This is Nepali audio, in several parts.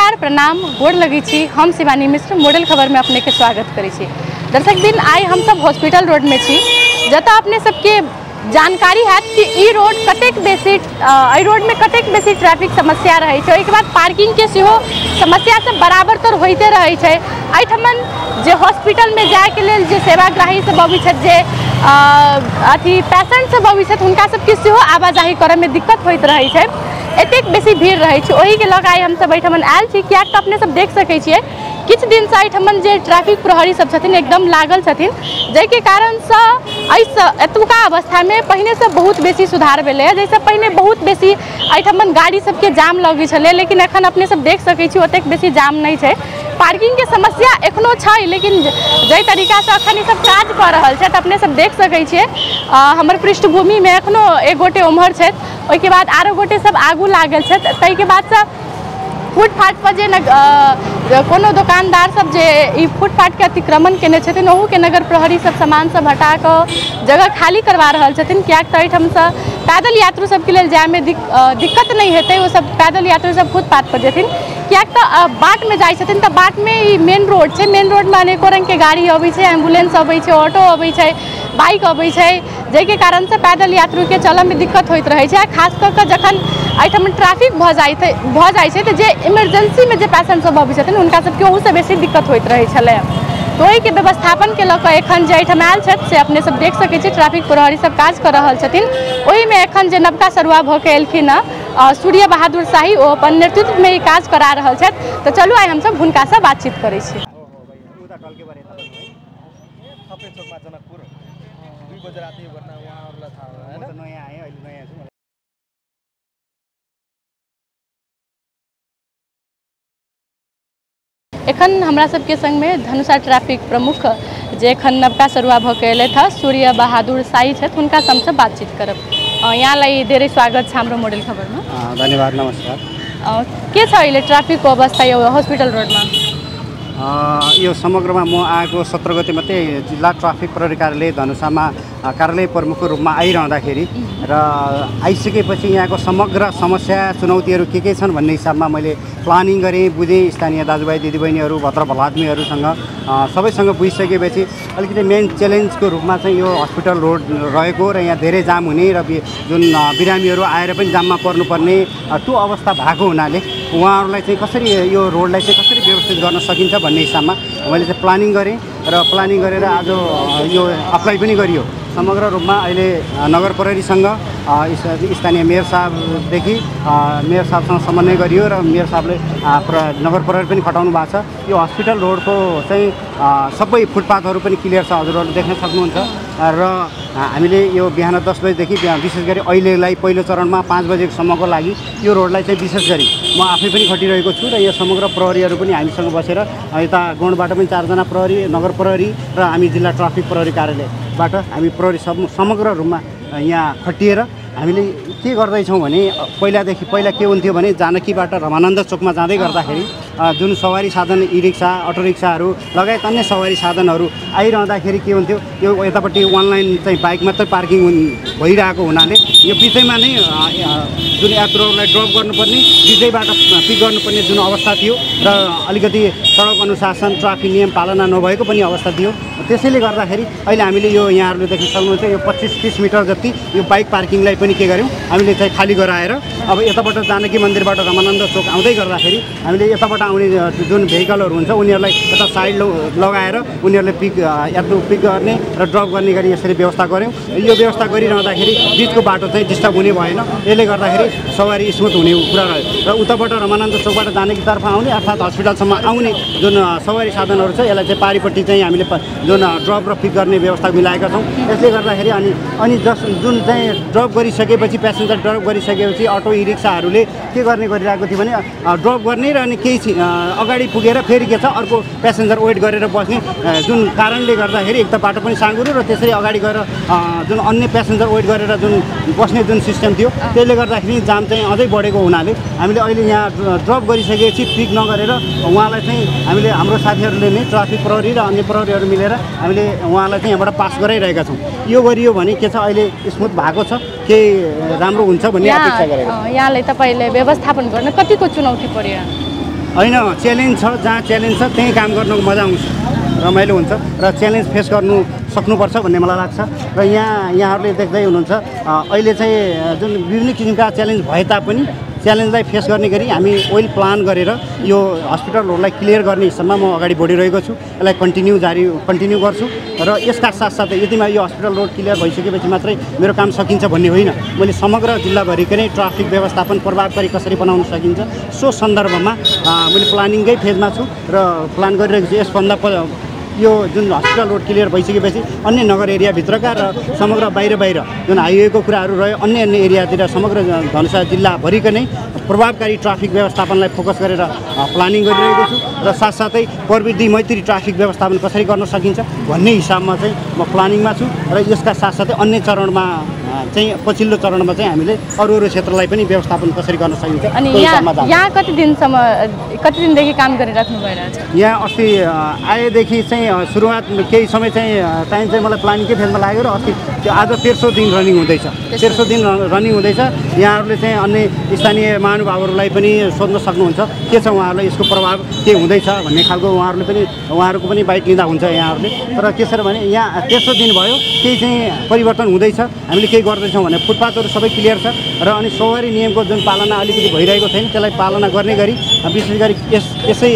नमस्कार प्रणाम गोड़ लगी छी। हम शिवानी मिश्र मॉडल खबर में अपने के स्वागत करी छी। दर्शक दिन आई हम सब हॉस्पिटल रोड में छी, जतऽ अपने सबके जानकारी है कि ई रोड कतेक बेसी एहि रोड में कतेक बेसी ट्रैफिक समस्या रहे छै। ओहिके बाद पार्किंग के सेहो समस्या सब बराबर तो होते रहे छै। एहिठमन जे हॉस्पिटल में जाए के लेल जे सेवाग्राही सब अबै छै, जे अथी पेशेंट सब अबै छै, हुनका सबके सेहो आवाजाही करे में दिक्कत होइत रहे छै। एतेक बेसी भीड़ रहे छै, ओही के लग आई हम सब एहिठमन आयल छी। कियाक तऽ अपने सब देख सकै छियै किछ दिन से एहिठमन जे ट्रैफिक प्रहरी सब छथिन एकदम लागल छथिन, जाहिके कारण से एतुका अवस्था में पहिने से बहुत बेसी सुधार भेलै है। जैसे पहिने बहुत बेसी एहिठमन गाड़ी सबके जाम लगे छलै, लेकिन एखन अपने सब देख सकै छी ओतेक बेसी जाम नहीं छै। पार्किंग के समस्या एखनो छै, लेकिन जै तरीका से अखन ई सब काज कऽ रहल छै तऽ अपने सब देख सकै छियै हमर पृष्ठभूमि में एखनो एक गोटे उम्हर छथि, ओहिके बाद आरो गोटे सब आगू लागल छथि। ताहिके बाद से फुटपाथ पर जे कोनो दुकानदार सब जे ई फुटपाथ के अतिक्रमण केने छथिन, ओहू के नगर प्रहरी सब सामान सब हटा कऽ जगह खाली करवा रहल छथिन। कियाक तऽ एहिठाम से पैदल यात्रु सबके लेल जाए में दिक्कत नहीं हेतै। वो सब पैदल यात्रु सब फुटपाथ पर जेथिन, कियाक तऽ बाट में जाइ छथिन तऽ बाट में ई मेन रोड छै। मेन रोड में अनेको रंग के गाड़ी अबै छै, एम्बुलेंस अबै छै, ऑटो अबै छै, बाइक अबै छै, जाहिके कारण से पैदल यात्रु के चलऽ में दिक्कत होइत रहै छै। खास कऽ कऽ जखन एहिठाम ट्रैफिक भऽ जाइ छै तऽ जे इमरजेंसी में जे पेशेंट सब अबै छथिन हुनका सबके ओहू से बेसी दिक्कत होइत रहै छलै। तो ओहि के व्यवस्थापन के लऽ कऽ एखन जे एहिठाम आयल छथि से अपने सब देख सकै छी ट्रैफिक प्रहरी सब काज कऽ रहल छथिन। ओहि में एखन जे नवका सरुआ भऽ के एलखिन हँ सूर्य बहादुर शाही, ओ अपन नेतृत्व में ई काज करा रहल छथि। तो चलू आइ हमसब हुनका से बातचीत करै छी। एखन हमरा सबके संग में धनुषा ट्रैफिक प्रमुख जे एखन नवका सरुआ भऽ के एलथि हँ सूर्य बहादुर शाही छथि, हुनका से हमसब बातचीत करब। यहाँ लाई ढेरे स्वागत छै हाम्रो मॉडल खबर में। धन्यवाद, नमस्कार। के छ अहिले ट्राफिकको अवस्था यो हॉस्पिटल रोडमा? यो समग्रमा म आएको 17 गते मात्रै जिल्ला ट्राफिक प्रहरी कार्यालय धनुषामा कार्यालय प्रमुखको रूपमा आइरहँदाखेरि र आइसकेपछि यहाँको समग्र समस्या चुनौतीहरू के छन् भन्ने हिसाबमा मैले प्लानिङ गरेँ, बुझेँ। स्थानीय दाजुभाइ दिदीबहिनीहरू भद्र भलात्मीहरूसँग सबैसँग बुझिसकेपछि अलिकति मेन च्यालेन्जको रूपमा चाहिँ यो हस्पिटल रोड रहेको र यहाँ धेरै जाम हुने र जुन बिरामीहरू आएर पनि जाममा पर्नुपर्ने त्यो अवस्था भएको हुनाले उहाँहरूलाई चाहिँ कसरी यो रोडलाई चाहिँ कसरी व्यवस्थित गर्न सकिन्छ भन्ने हिसाबमा मैले चाहिँ प्लानिङ गरेँ र प्लानिङ गरेर आज यो अप्लाई पनि गरियो। समग्र रूपमा अहिले नगर प्रहरीसँग स्थानीय मेयर साहबदेखि मेयर साहबसँग समन्वय गरियो र मेयर साहबले नगर प्रहरी पनि खटाउनु भएको छ। यो हस्पिटल रोडको चाहिँ सबै फुटपाथहरू पनि क्लियर छ, हजुरहरूले देख्न सक्नुहुन्छ। र हामीले यो बिहान 10 बजेदेखि विशेष गरी अहिलेलाई पहिलो चरणमा 5 बजेसम्मको लागि यो रोडलाई चाहिँ विशेष गरी म आफै पनि खटिरहेको छु र यो समग्र प्रहरीहरू पनि हामीसँग बसेर यता गौँडबाट पनि 4 जना प्रहरी, नगर प्रहरी र हामी जिल्ला ट्राफिक प्रहरी कार्यालयबाट हामी प्रहरी समग्र रूपमा यहाँ खटिएर हामीले के गर्दैछौँ भने पहिला के हुन्थ्यो भने जानकीबाट रमानन्द चोकमा जाँदै गर्दाखेरि जुन सवारी साधन ई रिक्सा, अटो रिक्साहरू लगायत अन्य सवारी साधनहरू आइरहँदाखेरि के हुन्थ्यो, यो यतापट्टि अनलाइन चाहिँ बाइक मात्रै पार्किङ भइरहेको हुनाले यो बिचैमा नै जुन यात्रुहरूलाई ड्रप गर्नुपर्ने, बिचैबाट पिक गर्नुपर्ने जुन अवस्था थियो र अलिकति सडक अनुशासन ट्राफिक नियम पालना नभएको पनि अवस्था थियो। त्यसैले गर्दाखेरि अहिले हामीले यो यहाँहरूले देख्न सक्नुहुन्छ यो 25-30 मिटर जति यो बाइक पार्किङलाई पनि के गर्यौँ हामीले चाहिँ खाली गराएर अब यताबाट जानकी मन्दिरबाट रमानन्द चोक आउँदै गर्दाखेरि हामीले यताबाट आउने जुन भेहिकलहरू हुन्छ उनीहरूलाई यता साइड लगाएर उनीहरूले यात्रु पिक गर्ने र ड्रप गर्ने गरी यसरी व्यवस्था गऱ्यौँ। यो व्यवस्था गरिरहँदाखेरि बिचको बाटो चाहिँ डिस्टर्ब हुने भएन, यसले गर्दाखेरि सवारी स्मुथ हुने कुरा रह्यो। र उताबाट रमानन्द चोकबाट जानकीतर्फ आउने अर्थात् हस्पिटलसम्म आउने जुन सवारी साधनहरू छ यसलाई चाहिँ पारिपट्टि चाहिँ हामीले जुन ड्रप र पिक गर्ने व्यवस्था मिलाएका छौँ। यसले गर्दाखेरि अनि जुन चाहिँ ड्रप गरिसकेपछि प्यासेन्जर ड्रप गरिसकेपछि अटो ई रिक्साहरूले के गर्ने गरिरहेको थियो भने ड्रप गर्ने र अनि केही अगाडि पुगेर फेरि के छ अर्को प्यासेन्जर वेट गरेर बस्ने, जुन कारणले गर्दाखेरि एक त बाटो पनि साँघुरो र त्यसरी अगाडि गएर जुन अन्य प्यासेन्जर वेट गरेर जुन बस्ने जुन सिस्टम थियो त्यसले गर्दाखेरि जाम चाहिँ अझै बढेको हुनाले हामीले अहिले यहाँ ड्रप गरिसकेपछि पिक नगरेर उहाँलाई चाहिँ हामीले हाम्रो साथीहरूले नै ट्राफिक प्रहरी र अन्य प्रहरीहरू मिलेर हामीले उहाँलाई चाहिँ यहाँबाट पास गराइरहेका छौँ। यो गरियो भने के छ अहिले स्मुथ भएको छ, केही राम्रो हुन्छ भन्ने अपेक्षा गरेको। यहाँलाई तपाईँले व्यवस्थापन गर्न कतिको चुनौती पर्यो? होइन च्यालेन्ज छ, जहाँ च्यालेन्ज छ त्यहीँ काम गर्नुको मजा आउँछ, रमाइलो हुन्छ र च्यालेन्ज फेस गर्नु सक्नुपर्छ भन्ने मलाई लाग्छ। र यहाँहरूले देख्दै हुनुहुन्छ अहिले चाहिँ जुन विभिन्न किसिमका च्यालेन्ज भए तापनि च्यालेन्जलाई फेस गर्ने गरी हामी वेल प्लान गरेर यो हस्पिटलहरूलाई क्लियर गर्ने हिसाबमा म अगाडि बढिरहेको छु। यसलाई कन्टिन्यू गर्छु र यसका साथसाथै यतिमा यो हस्पिटल रोड क्लियर भइसकेपछि मात्रै मेरो काम सकिन्छ भन्ने होइन, मैले समग्र जिल्लाभरिकै नै ट्राफिक व्यवस्थापन प्रभावकारी कसरी बनाउन सकिन्छ सो सन्दर्भमा मैले प्लानिङकै फेजमा छु र प्लान गरिरहेको छु। यसभन्दा यो जुन हस्पिटल रोड क्लियर भइसकेपछि अन्य नगर एरियाभित्रका र समग्र बाहिर जुन हाइवेको कुराहरू रह्यो अन्य एरियातिर समग्र धनुषा जिल्लाभरिकै नै प्रभावकारी ट्राफिक व्यवस्थापनलाई फोकस गरेर प्लानिङ गरिरहेको छु र साथसाथै प्रविधि मैत्री ट्राफिक व्यवस्थापन कसरी गर्न सकिन्छ भन्ने हिसाबमा चाहिँ म प्लानिङमा छु र यसका साथसाथै अन्य चरणमा चाहिँ पछिल्लो चरणमा चाहिँ हामीले अरू क्षेत्रलाई पनि व्यवस्थापन कसरी गर्न सकिन्छ। अनि यहाँ कति दिनदेखि काम गरिराख्नु भइरहेछ? यहाँ अस्ति आएदेखि चाहिँ सुरुवात केही समय चाहिँ मलाई प्लानिङकै फेजमा लाग्यो र अस्ति आज 1300 दिन रनिङ हुँदैछ। 1300 दिन रनिङ हुँदैछ। यहाँहरूले चाहिँ अन्य स्थानीय महानुभावहरूलाई पनि सोध्न सक्नुहुन्छ के छ उहाँहरूलाई यसको प्रभाव के हुँदैछ भन्ने खालको उहाँहरूको पनि बाइट लिँदा हुन्छ यहाँहरूले। तर के छ भने यहाँ 1300 दिन भयो, केही चाहिँ परिवर्तन हुँदैछ, हामीले केही गर्दैछौँ भने फुटपाथहरू सबै क्लियर छ र अनि सवारी नियमको जुन पालना अलिकति भइरहेको छैन त्यसलाई पालना गर्ने गरी विशेष गरी यसै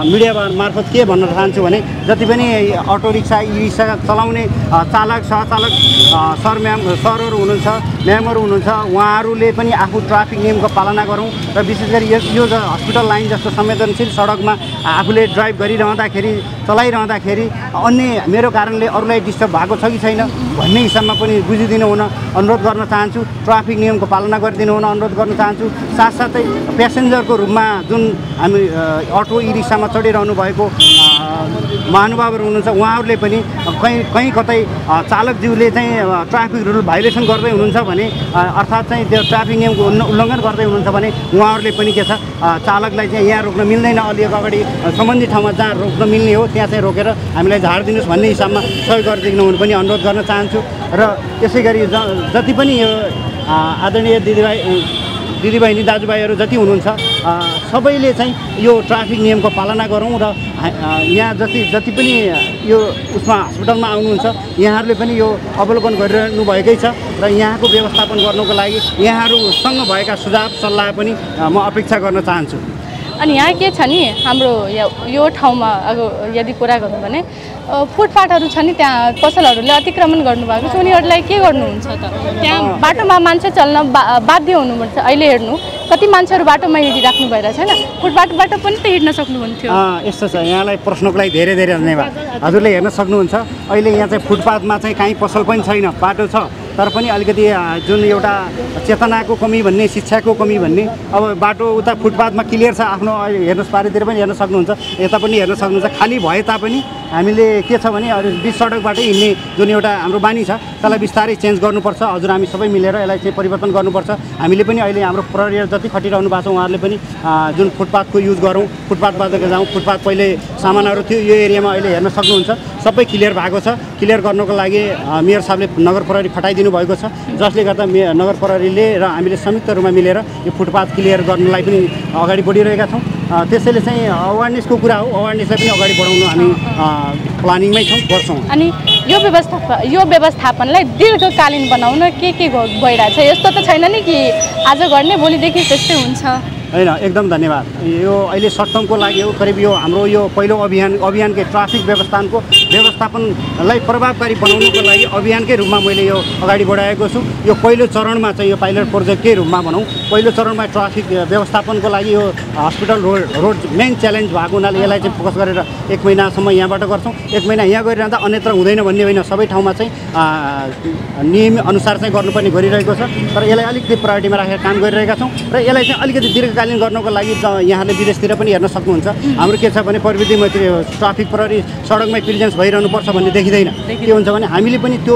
मिडिया मार्फत के भन्न चाहन्छु भने जति पनि अटो रिक्सा ई रिक्सा चलाउने चालक सहचालक सरहरू हुनुहुन्छ, म्यामहरू हुनुहुन्छ, उहाँहरूले पनि आफू ट्राफिक नियमको पालना गरौँ र विशेष गरी यो हस्पिटल लाइन जस्तो संवेदनशील सडकमा आफूले ड्राइभ गरिरहँदाखेरि चलाइरहँदाखेरि अन्य मेरो कारणले अरूलाई डिस्टर्ब भएको छ कि छैन भन्ने हिसाबमा पनि बुझिदिनु हुन अनुरोध गर्न चाहन्छु। ट्राफिक नियमको पालना गरिदिनु हुन अनुरोध गर्न चाहन्छु। साथसाथै प्यासेन्जरको रूपमा जुन हामी अटो ई रिक्सामा चढिरहनु भएको महानुभावहरू हुनुहुन्छ उहाँहरूले पनि कहीँ कतै चालकज्यूले चाहिँ ट्राफिक रुल भाइलेसन गर्दै हुनुहुन्छ भने अर्थात् चाहिँ त्यो ट्राफिक नियमको उल्लङ्घन गर्दै हुनुहुन्छ भने उहाँहरूले पनि के छ चालकलाई चाहिँ यहाँ रोक्न मिल्दैन, अलि अगाडि सम्बन्धित ठाउँमा जहाँ रोक्न मिल्ने हो त्यहाँ चाहिँ रोकेर हामीलाई झारिदिनुहोस् भन्ने हिसाबमा सहयोग गरिदिनु हुन पनि अनुरोध गर्न चाहन्छु। र यसै गरी जति पनि यो आदरणीय दिदीबहिनी दाजुभाइहरू जति हुनुहुन्छ सबैले चाहिँ यो ट्राफिक नियमको पालना गरौँ र यहाँ जति पनि यो उसमा हस्पिटलमा आउनुहुन्छ यहाँहरूले पनि यो अवलोकन गरिरहनु भएकै छ र यहाँको व्यवस्थापन गर्नको लागि यहाँहरूसँग भएका सुझाव सल्लाह पनि म अपेक्षा गर्न चाहन्छु। अनि यहाँ के छ नि हाम्रो यो ठाउँमा यदि कुरा गरौँ भने फुटपाथहरू छ नि त्यहाँ पसलहरूले अतिक्रमण गर्नुभएको छ, उनीहरूलाई के गर्नुहुन्छ त? त्यहाँ बाटोमा मान्छे चल्न बाध्य हुनुपर्छ। अहिले हेर्नु कति मान्छेहरू बाटोमा हिँडिराख्नु भइरहेको छैन, फुटपाथबाट पनि त हिँड्न सक्नुहुन्थ्यो। यस्तो छ, यहाँलाई प्रश्नको लागि धेरै धेरै धन्यवाद। हजुरले हेर्न सक्नुहुन्छ अहिले यहाँ चाहिँ फुटपाथमा चाहिँ काहीँ पसल पनि छैन, बाटो छ तर पनि अलिकति जुन एउटा चेतनाको कमी भन्ने शिक्षाको कमी भन्ने अब बाटो उता फुटपाथमा क्लियर छ, आफ्नो हेर्नुहोस् पारितिर पनि हेर्न सक्नुहुन्छ, यता पनि हेर्न सक्नुहुन्छ, खाली भए तापनि हामीले के छ भने बिच सडकबाटै हिँड्ने जुन एउटा हाम्रो बानी छ त्यसलाई बिस्तारै चेन्ज गर्नुपर्छ। हजुर हामी सबै मिलेर यसलाई चाहिँ परिवर्तन गर्नुपर्छ। हामीले पनि अहिले हाम्रो प्रहरीहरू जति खटिरहनु भएको छ उहाँहरूले पनि जुन फुटपाथको युज गरौँ, फुटपाथबाट जाउँ। फुटपाथ पहिले सामानहरू थियो यो एरियामा अहिले हेर्न सक्नुहुन्छ सबै क्लियर भएको छ। क्लियर गर्नको लागि मेयर साहबले नगर प्रहरी खटाइदिनु भएको छ, जसले गर्दा नगर प्रहरीले र हामीले संयुक्त रूपमा मिलेर यो फुटपाथ क्लियर गर्नलाई पनि अगाडि बढिरहेका छौँ। त्यसैले चाहिँ अवेरनेसको कुरा हो, अवेरनेसलाई पनि अगाडि बढाउनु हामी प्लानिङमै गर्छौँ। अनि यो व्यवस्थापनलाई दीर्घकालीन बनाउन के भइरहेछ? यस्तो त छैन नि कि आज गर्ने भोलिदेखि त्यस्तै हुन्छ होइन। एकदम धन्यवाद। यो अहिले सर्ट टर्मको लागि हो, करिब यो हाम्रो यो पहिलो अभियानकै ट्राफिक व्यवस्थापनलाई प्रभावकारी बनाउनको लागि अभियानकै रूपमा मैले यो अगाडि बढाएको छु। यो पहिलो चरणमा चाहिँ यो पाइलट प्रोजेक्टकै रूपमा भनौँ, पहिलो चरणमा ट्राफिक व्यवस्थापनको लागि यो हस्पिटल रोड मेन च्यालेन्ज भएको हुनाले यसलाई चाहिँ फोकस गरेर 1 महिनासम्म यहाँबाट गर्छौँ। 1 महिना यहाँ गरिरहँदा अन्यत्र हुँदैन भन्ने होइन, सबै ठाउँमा चाहिँ नियम अनुसार चाहिँ गर्नुपर्ने गरिरहेको छ। तर यसलाई अलिकति प्रायोरिटीमा राखेर काम गरिरहेका छौँ र यसलाई चाहिँ अलिकति दीर्घकालीन गर्नको लागि यहाँले विदेशतिर पनि हेर्न सक्नुहुन्छ। हाम्रो के छ भने प्रविधि मैत्री ट्राफिक प्रहरी सडकमै प्रेजेन्स भइरहनुपर्छ भन्ने देखिँदैन। के हुन्छ भने हामीले पनि त्यो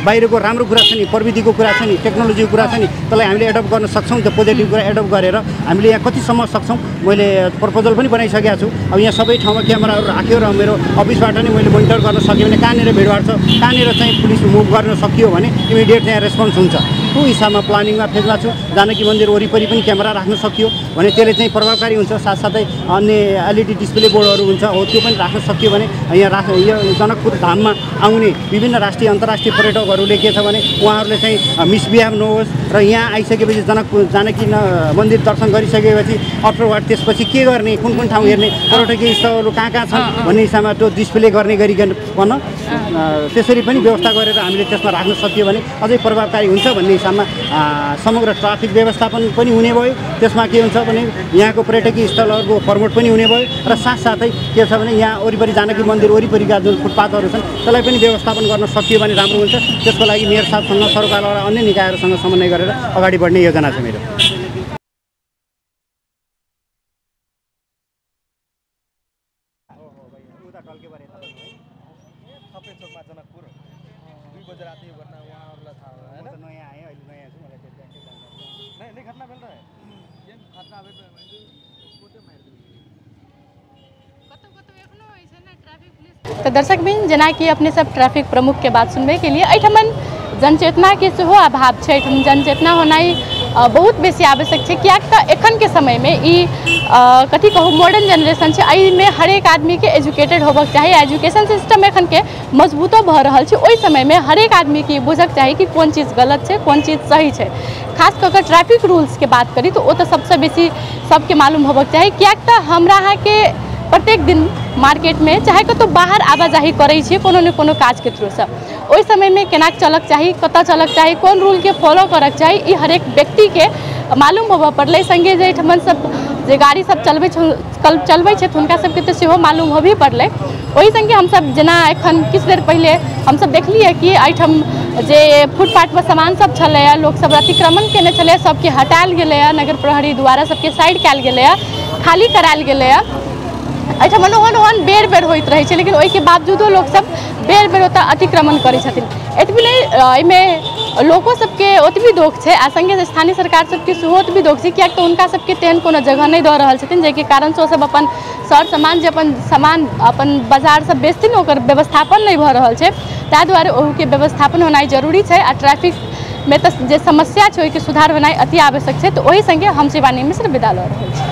बाहिरको राम्रो कुरा छ नि, प्रविधिको कुरा छ नि, टेक्नोलोजीको कुरा छ नि, त्यसलाई हामीले एडप्ट गर्न सक्छौँ। त्यो पोजिटिभ कुरा एडप्ट गरेर हामीले यहाँ कतिसम्म सक्छौँ मैले प्रपोजल पनि बनाइसकेको छु। अब यहाँ सबै ठाउँमा क्यामेराहरू राख्यो र मेरो अफिसबाट नै मैले मोनिटर गर्न सक्यो भने कहाँनिर भिडभाड छ, कहाँनिर चाहिँ पुलिस मुभ गर्न सकियो भने इमिडिएट यहाँ रेस्पोन्स हुन्छ। त्यो हिसाबमा प्लानिङमा फेजमा छु। जानकी मन्दिर वरिपरि पनि क्यामेरा राख्न सकियो भने त्यसले चाहिँ प्रभावकारी हुन्छ। साथसाथै अन्य एलइडी डिस्प्ले बोर्डहरू हुन्छ हो त्यो पनि राख्न सकियो भने यो जनकपुर धाममा आउने विभिन्न राष्ट्रिय अन्तर्राष्ट्रिय पर्यटकहरूले के छ भने उहाँहरूले चाहिँ मिसबिहेभ नहोस् र यहाँ आइसकेपछि जानकी मन्दिर दर्शन गरिसकेपछि आफ्टरवार्ड त्यसपछि के गर्ने, कुन कुन ठाउँ हेर्ने, पर्यटकीय स्थलहरू कहाँ कहाँ छन् भन्ने हिसाबमा त्यो डिस्प्ले गर्ने गरिकन त्यसरी पनि व्यवस्था गरेर हामीले त्यसमा राख्न सकियो भने अझै प्रभावकारी हुन्छ भन्ने हिसाबमा समग्र ट्राफिक व्यवस्थापन पनि हुने भयो। त्यसमा के हुन्छ भने यहाँको पर्यटकीय स्थलहरूको प्रमोट पनि हुने भयो र साथसाथै के छ भने यहाँ वरिपरि जानकी मन्दिर वरिपरिका जुन फुटपाथहरू छन् त्यसलाई पनि व्यवस्थापन गर्न सकियो भने राम्रो हुन्छ। त्यसको लागि मेयर साहबसँग सरकार र अन्य निकायहरूसँग समन्वय गरेर अगाडि बढ्ने योजना छ मेरो। तो दर्शक बिन जेना कि अपने सब ट्रैफिक प्रमुख के बात सुनबे के लिए एठमन जनचेतना के सेहो अभाव है। एठम जनचेतना होनाई बहुत बेसी आवश्यक है। कियाक त एखन के समय में ई कथी कहूँ मॉडर्न जनरेशन है। एहि में हरेक आदमी के एजुकेटेड होबक चाहिए। एजुकेशन सिस्टम एखन के मजबूतो भ रहल छै। ओहि समय में हरेक आदमी के बुझक चाहिए कि कौन चीज़ गलत है कौन चीज़ सही है। खास कर ट्रैफिक रूल्स के बात करी तो वो तो सबसे बेसी सबके मालूम होबक चाहिए। कियाक त हमरा यहाँ के प्रत्येक दिन मार्केट में चाहे कतौ बाहर आवाजाही करै छियै कोनो न कोनो काज के थ्रू से ओहि समय में केना चलक चाही, कतऽ चलक चाही, कोन रूल के फॉलो करक चाही, ई हरेक व्यक्ति के मालूम होबऽ पड़लै। संगे जे ठमन सब जे गाड़ी सब चलबै छै हुनका सबके तऽ सेहो मालूम होबे पड़लै। ओहि संगे हमसब जेना एखन किछु देर पहिले हमसब देखलिए कि एहिठाम जे फुटपाथ पर सामान सब छलैया लोग सब अतिक्रमण केने छलै सबके हटायल गेलैया। नगर प्रहरी द्वारा सबके साइड कयल गेलैया, खाली करायल गेलैया। एहिठाम ओहन बेर बेर होइत रहै छै लेकिन ओहिके बावजूदो लोग सब बेर बेर ओतऽ अतिक्रमण करै छथिन। एतबे नहि एहिमे लोको सबके ओतबी दोष छै आ संगे स्थानीय सरकार सबके सेहो ओतबी दोष छै। कियाक तऽ हुनका सबके तेहन कोनो जगह नहि दऽ रहल छथिन जाहिके कारण से ओसब अपन सर सामान जे अपन सामान अपन बाजार सब बेचथिन ओकर व्यवस्थापन नहि भऽ रहल छै। ताहि दुआरे ओहूके व्यवस्थापन होनाइ जरूरी छै आ ट्रैफिक में तऽ जे समस्या छै ओहिके सुधार होनाइ अति आवश्यक छै। तऽ ओहि संगे हम शिवानी मिश्र विदा लऽ रहल छी।